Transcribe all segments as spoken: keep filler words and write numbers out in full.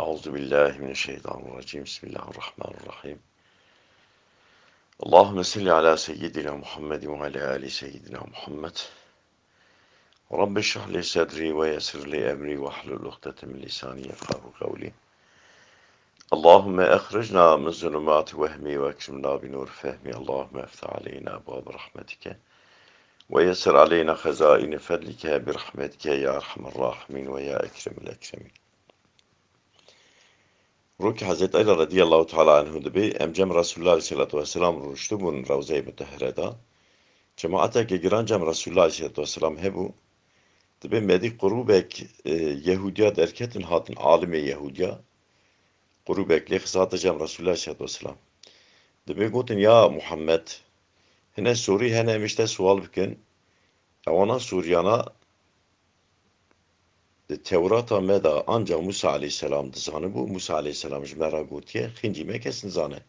أعوذ بالله من الشيطان الرجيم. بسم الله الرحمن الرحيم. اللهم صل على سيدنا محمد وعلى آل سيدنا محمد. رب اشرح لي صدري ويسر لي أمري واحلل عقدة من لساني يفقهوا قولي. اللهم أخرجنا من ظلمات وهمي وأكرمنا بنور فهمي. اللهم افتح علينا أبواب رحمتك ويسر علينا خزائن فضلك برحمتك يا أرحم الراحمين ويا أكرم الأكرمين. Rokê Hezret Elî radiyallahu teala anhu dibê, em cem Resulullah aleyhissalatu vesselam rûştibûn Rewzeyê Mutehhire de. Cemaeteke giran cem Resulullah aleyhissalatu vesselam hebû. Dibê medî qurûbek, e, Yehûdiya derketin hatin alimê Yehûdiya. Qurûbek lê xisate cem Resulullah aleyhissalatu vesselam. Dibê gotin, "Ya Muhammed, hine sorî hene em ji te sual bikin." Ewana soriyana di Tewrata me de ancax Musa aleyhisselam dizanibû. Musa aleyhisselam ji me re gotiye, xîncî me kes nizane.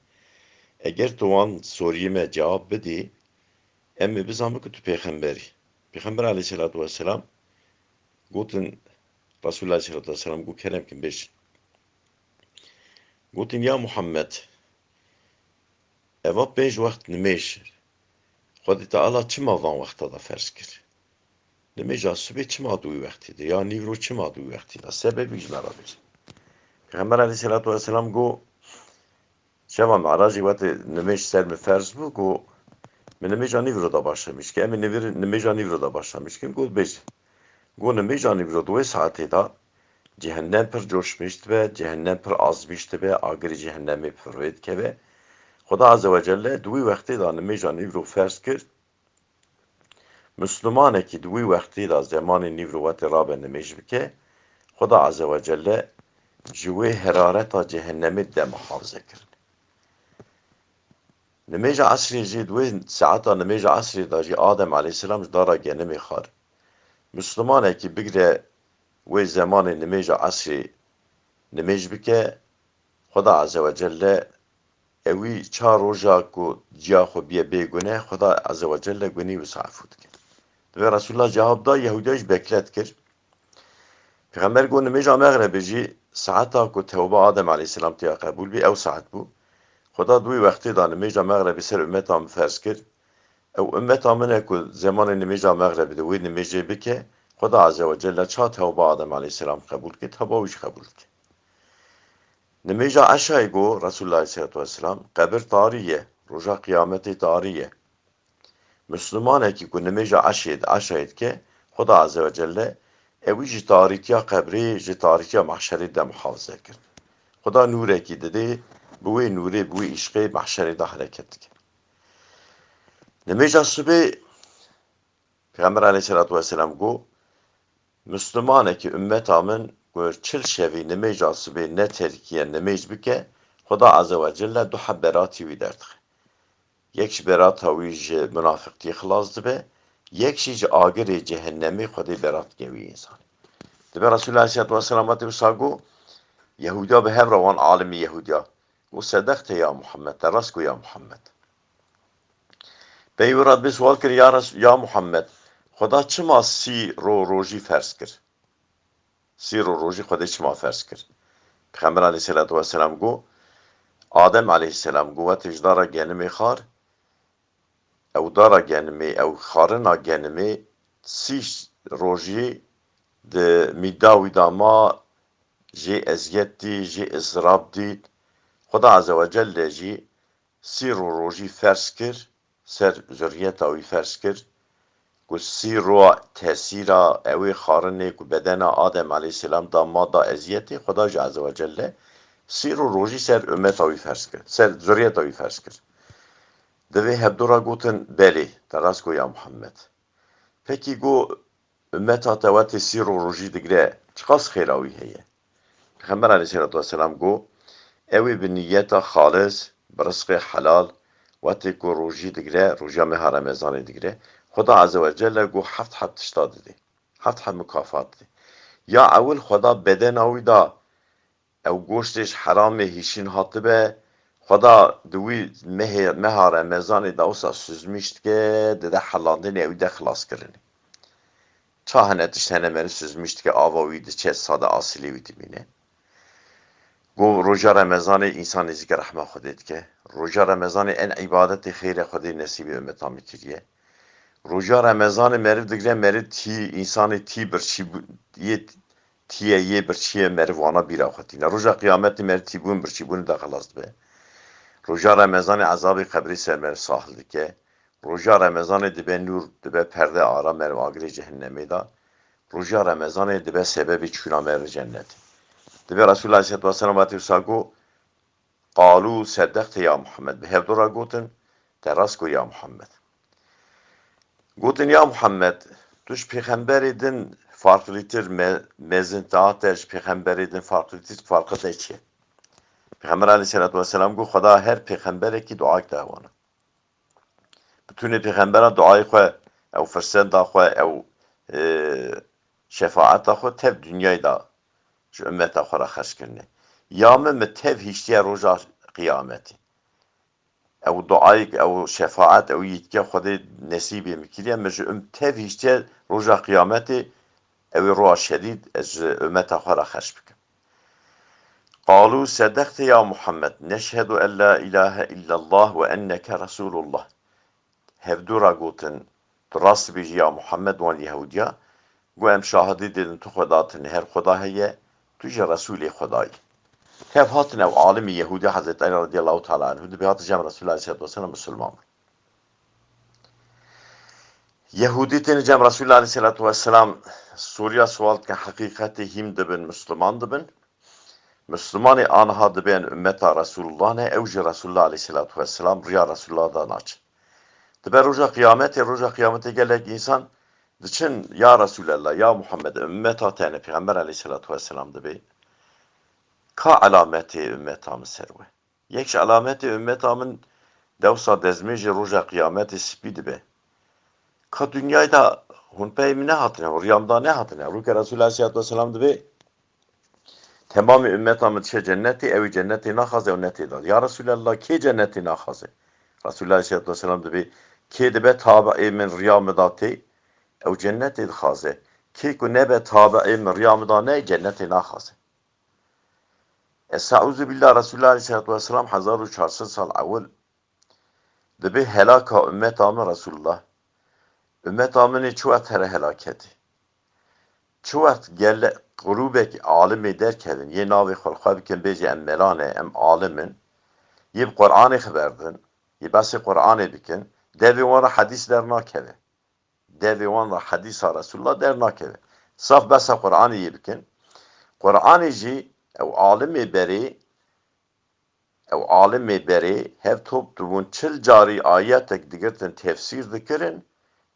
Eger tu wan soriyê me cewab bidî, em ê bizanin ku tu pêxember î. Pêxember aleyhisselatu vesselam gotin, Resulullah aleyhisselatu vesselam got, "Kerem kin bêj." Gotin, "Ya Muhammed, eva pênc wext nimêj Xwedê Teala çima van wexta de ferz kir? Nimêja sibê çima di wî wextî de? Ya nîvro çima di wî wextî de? Sebebî ji me re bêje." Pêxember aleyhisselatu vesselam got, Şeva Mi'racê wetê nimêj ser min ferz bû, got, "Min nimêja nîvro de başlamiş ke, em ê nivir-, nimêja nîvro de başlamiş kin." Got, "Bêje." Got, "Nimêja nîvro di wê saetê de cehennem pir coşmîş dibe, cehennem pir azmîş dibe, agirê cehennemê pir rê dikeve." Xuda Azze ve Celle di wî wextê de nimêja nîvro ferz kir. Mislimanekî di wî wextî de zemanê nîvro wetê rabe nimêj bike, Xuda Azze ve Celle ji wê herareta cehennemê de muhafize kirin. Nimêja esrê jî di wê saeta nimêja esrê de jî Adem aleyhisselam ji dara genimê xwar. Mislimanekî bigire wê zemanê nimêja esrê nimêj bike, Xuda Azze ve Celle ewî çar roja ku ciya xwe biye bê gune, Xuda Azze ve Celle gunî wisa efû dike. Divê Resulullah cewab da, Yehûdiya jî beklet kir. Pêxember got, nimêja mexrebê jî saeta ku tewba Adem aleyhisselam têya qebûl bî, ew saet bû. Xuda di wî wextê de nimêja mexrebê ser ummeta min ferz kir. Ew ummeta min e ku zemanê nimêja mexrebê de wê nimêjê bike, Xuda Azze ve Celle ça tewba Adem aleyhisselam qebûl dike, tewba wî jî qebûl dike. Nimêja eşayê got Resulullah aleyhissalatu vesselam, qebir tarî ye, roja qiyametê tarî ye. Mislimanekî ku nimêja eşê di eşayê dike, Xuda Azze ve Celle ewî ji tarîtiya qebrê, ji tarîtiya mehşerê de muhafize kir. Xuda nûrekî didê, bi wê nûrê, bi wê îşqê mehşerê de hereket dike. Nimêja sibê Pêxember aleyhissalatu vesselam got, Mislimanekî ummeta min ku çil şevî nimêja sibê neterkiye nimêj bike, Xuda Azze ve Celle du heb beratî wî derdixe. Yek ji berata wî ji munafiqtiyê xilas dibe, yek jî ji agirê cehennemê Xwedê berat dike wî însanê. Dibe Resulullah aleyhissalatu vesselam wate wisa got, Yehûdiya bi hev re wan alimî Yehûdiya. Got, sedexte ya Muhammed, te rast got ya Muhammed. Pey wî re dibê sual kir, ya Res-, ya Muhammed, Xuda çima sî ro rojî ferz kir? Sî ro rojî Xwedê çima ferz kir? Pêxember aleyhisselatu vesselam got, Adem aleyhisselam got, wetê ji dara genimê xar, ew dara genimê, ew xarina genimê sî rojî di mîda wî de ma jê eziyet dît, jê iztirab dît. Xuda Azze ve Celle jî sî ro rojî ferz kir, ser zurriyeta wî ferz kir, ku sî ro tesîra ewê xarinê ku bedena Adem aleyhisselam da ma da eziyetê, Xuda jî Azze ve Celle sî ro rojî ser ummeta wî ferz kir, ser zurriyeta wî ferz kir. Divê hevdu re gotin, belê, te rast got ya Muhammed. Pekî got, ummeta te wetê sî ro rojî digire, çiqas xêra wî heye? Pêxember aleyhisselatu vesselam got, ew ê bi niyeta xalis, bi rizqê helal, wetê ku rojî digire, rojiya meha Remezanê digire, Xuda Azze ve Celle got heft heb tişta didê. Heft heb mukafat didê. Ya ewil Xuda bedena wî da ew goştê ji heramê hîşîn hatibe, Xuda di wî mehê, meha Remezanê de wisa süzmîş dike, dide helandinê ew de xilaskirinê. Ça hene tişt hene meriv süzmîş dike, ava wî diçe, sada asilê wî dimîne. Ku roja Remezanê însan nêzîkî rehma Xwedê dike. Roja Remezanê en îbadetê xêrê Xwedê nesîbê ummeta min kiriye. Roja Remezanê meriv digre, meriv tî, însanê tî birçî bû-, yê tîye, yê birçîye meriv wana bîra xwe tîne. Roja Qiyametê meriv tîbûn, birçîbûnê de xelas dibe. Roja Remezanê ezabê qebrê ser meriv sahil dike. Roja Remezanê dibe nûr, dibe perde ara meriv agirê cehennemê de. Roja Remezanê dibe sebebê çûna meriv cennetê. Dibe Resulullah Aleyhisselatü Vesselam wextê wisa got, "Qalu seddekte ya Muhammed." Bi hevdu re gotin, "Te rast got ya Muhammed." Gotin, "Ya Muhammed, tu ji pêxemberê din farqlîtir me-, mezintiya te ji pêxemberê din farqlîtir, farqa te çi ye?" Pêxember Aleyhisselatü Vesselam got, "Xweda her pêxemberekî duayek daye wana." Bi tunê pêxembera duayê xwe, ew firsenda xwe, ew, e, şefaeta xwe tev dinyayê de ji ummeta xwe re xerc kirine. Ya min, min tev hiştiye roja qiyametê. Ew duayek, ew şefaet, ew yîtke Xwedê nesîbê min kiriye, min ji um-, tev hiştiye roja qiyametê, ew ê roja şedîd ez ji ummeta xwe re xerc bikim. Qalu seddekte ya Muhammed, neşhedu en la ilahe illallah ve enneke Resulullah. Hevdu re gotin, "Tu rast dibêjî ya Muhammed." Wan Yehudiya, got, "Em şahidî didin tu Xweda tune, her Xweda heye, tu jî Resûlê Xweda yî." Tev hatin ew alimî Yehudî Hezretî Elî radiyallahu teala anhu dibê hatin cem Resulullah aleyhissalatu vesselam misilman bû. Yehudî tên cem Resulullah aleyhissalatu vesselam soruya sual dikin, heqîqetê hîm dibin, misliman dibin. Mislimanê aniha dibên ummeta Resulullah ne, ew jî Resulullah aleyhissalatu vesselam riya Resulullah da naçin. Dibe roja qiyametê, roja qiyametê gelek însan diçin, "Ya Resulallah, ya Muhammed, ummeta te ne, Pêxember aleyhissalatu vesselam dibê. Ka elametê ummeta min ser we?" Yek ji elametê ummeta min dewsa dezmêjê roja qiyametê spî dibe. Ka dinyayê de hûn pey min nehatine, hûn riya min da nehatine. Rûke Resulullah aleyhissalatu vesselam dibê, "Temamê ummeta min diçe cennetê, ew ê cennetê naxaze, ew ne tê de." "Ya Resulallah, kê cennetê naxaze?" Resulullah aleyhissalatu vesselam dibê, "Kê dibe tabiê min, riya min da tê, ew cennetê dixaze. Kê ku nebe tabiê min, riya min da neyê, cennetê naxaze." Estaizu billah, Resulullah aleyhissalatu vesselam hezar û çar sed sal ewil dibê helaka ummeta min Resulullah. Ummeta min ê çi wext here helaketê? Çi wext gele grûbek alimê derkevin, yê navê xwe li xwe bikin, bêjê, "Em mela ne, em alim in." Yê bi Qur'anê xeber din, yê behsê Qur'anê bikin, devê wan re hedîs dernakeve. Devê wan re hedîsa Resulullah dernakeve. Saf behsa Qur'anê yê bikin. Qur'anê jî ew alimê berê, ew alimê berê hev top dibûn, çil carî ayetek digirtin, tefsîr dikirin,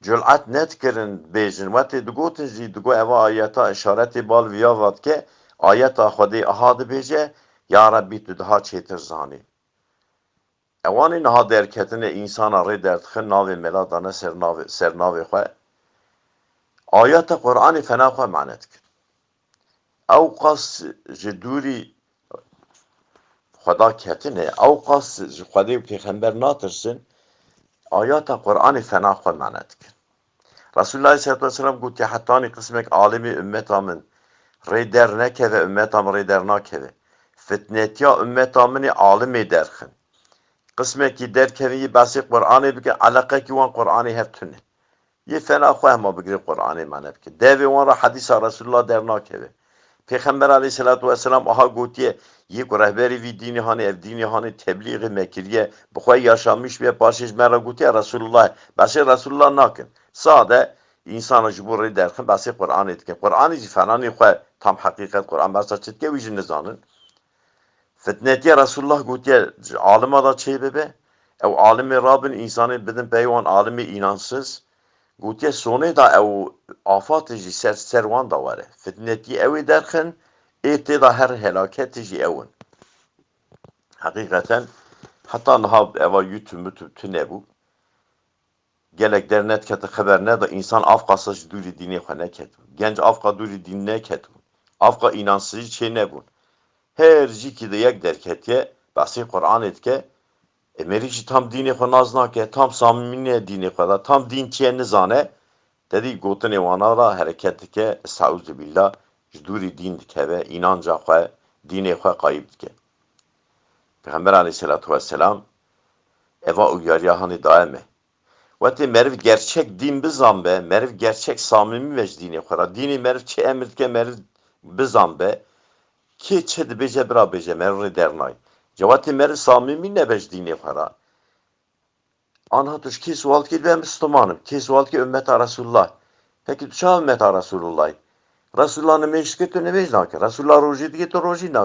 curet nedikirin bêjin. Wetê digotin jî, digo, "Eva ayeta îşaretê bal viya va dike, ayeta Xwedê aha dibêje, ya Rebbî tu daha çêtir zanî." Ewanê niha derketine însana rê derdixin, navê mela dane ser navê, ser navê xwe. Ayeta Qur'anê fena xwe mane dikin. Ewqas ji dûrî Xweda ketine, ewqas ji Xwedê û Pêxember natirsin, ayeta Qur'anê fena xwe mane dikin. Resulullah aleyhissalatu vesselam gotiye, "Hetanî qismek alimê ummeta min rê dernekeve, ummeta min rê dernakeve. Fitnetiya ummeta min ê alimê derxin." Qismekî derkevin yê behsê Qur'anê bikin, eleqekî wan Qur'anê hev tune. Yê fena xwe hema bigirê Qur'anê mane bikin. Devê wan re hedîsa Resulullah dernakeve. Pêxember aleyhissalatu vesselam aha gotiye, yê ku rehberê vî dînê hanê, ev dînê hanê teblîxê me kiriye, bi xwe yaşamiş be, paşê ji me re gotiye Resulullah. Behsê Resulullah nakin. Sade, însana ji bo rê derxin, behsê Qur'anê dikin. Qur'anê jî fenanê xwe tam heqîqet, Qur'an behsa çi dike, wî jî nizanin. Fitnetiye Resulullah gotiye, ji alima da çê bibe, ew alimê rabin, însanê bidin pey wan alimê înansiz. Gotiye, sonê da ew afatê jî ser, ser wan da were. Fitnetiyê ew ê derxin, ê tê da her helaketê jî ew in. Heqîqeten, heta niha eva YouTube, YouTube tune bû. Gelek dernedikete, xeber neda, însan avqasa ji dûrî dînê xwe neketibû. Genc avqa dûrî dîn neketibûn. Avqa înansizî çê nebûn. Her cîkî de yek derketiye, behsê Qur'anê dike. E, mêrik jî tam dînê xwe nas nake, tam samîmî ne dînê xwe de, tam dîn çi ye nizane. Te dî gotinê wana ra hereket dike, estaizu billah, ji dûrî dîn dikeve, înanca xwe dînê xwe qayîb dike. Pêxember aleyhisselatu vesselam eva û yariya hanê daye me. Wetê meriv gerçek dîn bizan be, meriv gerçek samimî be ji dînê xwe re. Dînê meriv çi emir dike, meriv bizan be. Kê çi dibêje, bira bêje, meriv rê dernayê. Cewatê meriv samimî nebe ji dînê xwe re. Anha tu ji kê sual dikî, ben Müslümanım. Kê sual dikî ümmeta Resulullah. Peki tu çawa ümmeta Resulullahî? Resulullah nimêj dike, tu nimêj nake. Resulullah rojî dike, tu rojî nake.